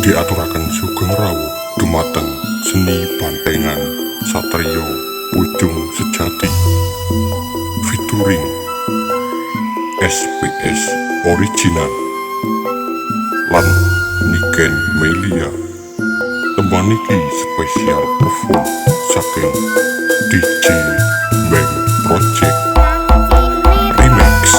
Diaturaken sugeng rawuh dumateng seni bantengan Satrio Pujung Sejati featuring SPS Original lan Niken Melia. Tembang niki spesial perform saking DJ Bang Project Remix.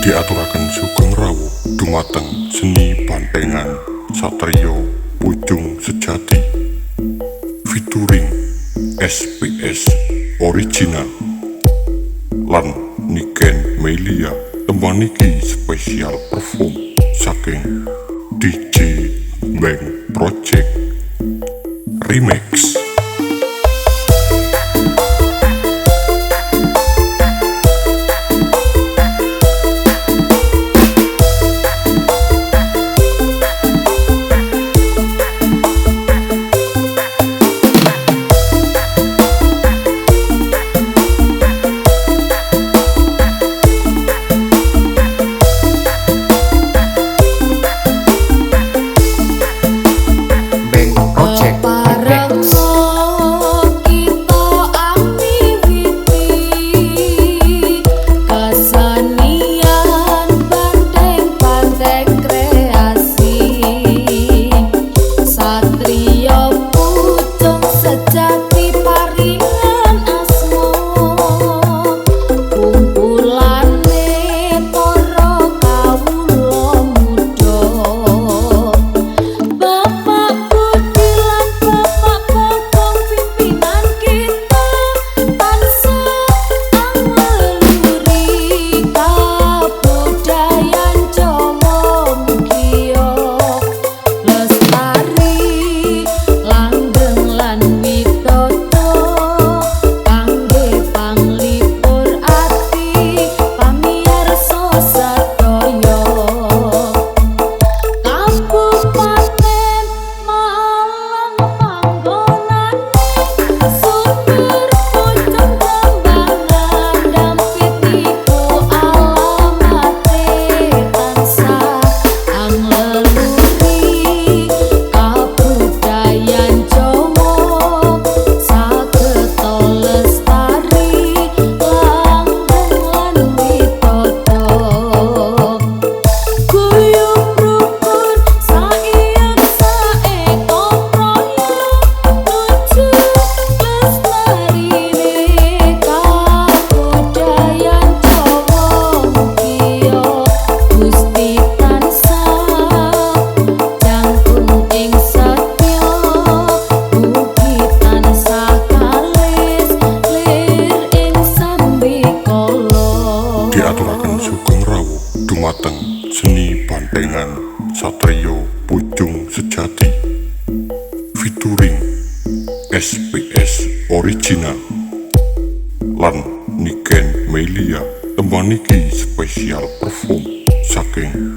Diaturaken sugeng rawuh dumateng seni bantengan Satrio Pujung Sejati featuring SPS Original lan Niken Melia. Tembang niki spesial perform saking DJ Bang Project Remix. Project Remix. dumateng seni bantengan Satrio Pujung Sejati featuring SPS Original lan Niken Melia. Tembang niki spesial perform saking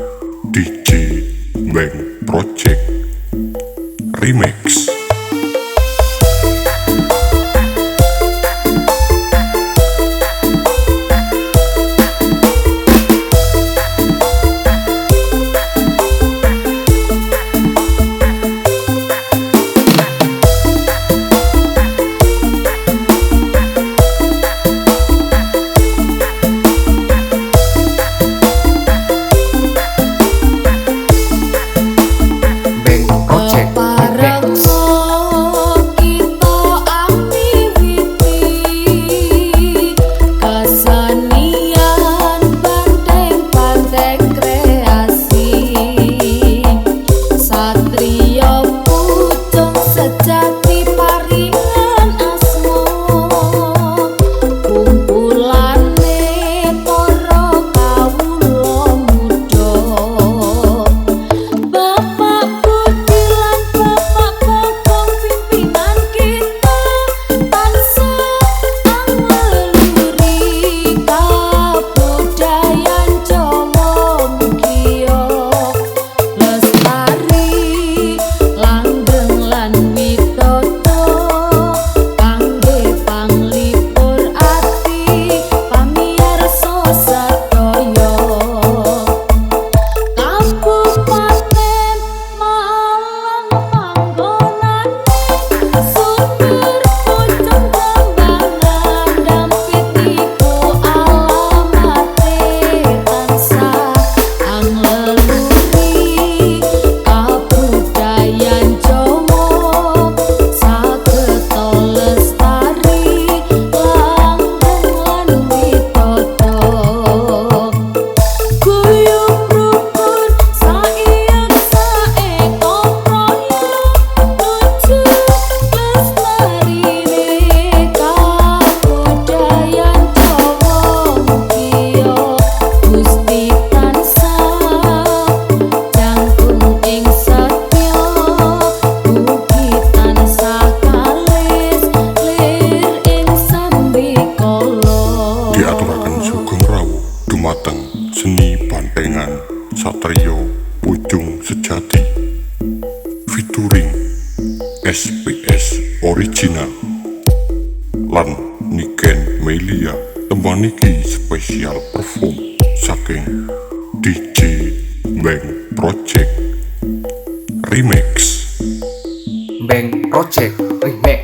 DJ Bang Project Remix. Project Remix. Diaturaken sugeng rawuh dumateng seni bantengan Satrio Pujung Sejati featuring SPS Original lan Niken Melia. Tembang niki spesial perform saking DJ Bang Project Remix. Bang Project Remix.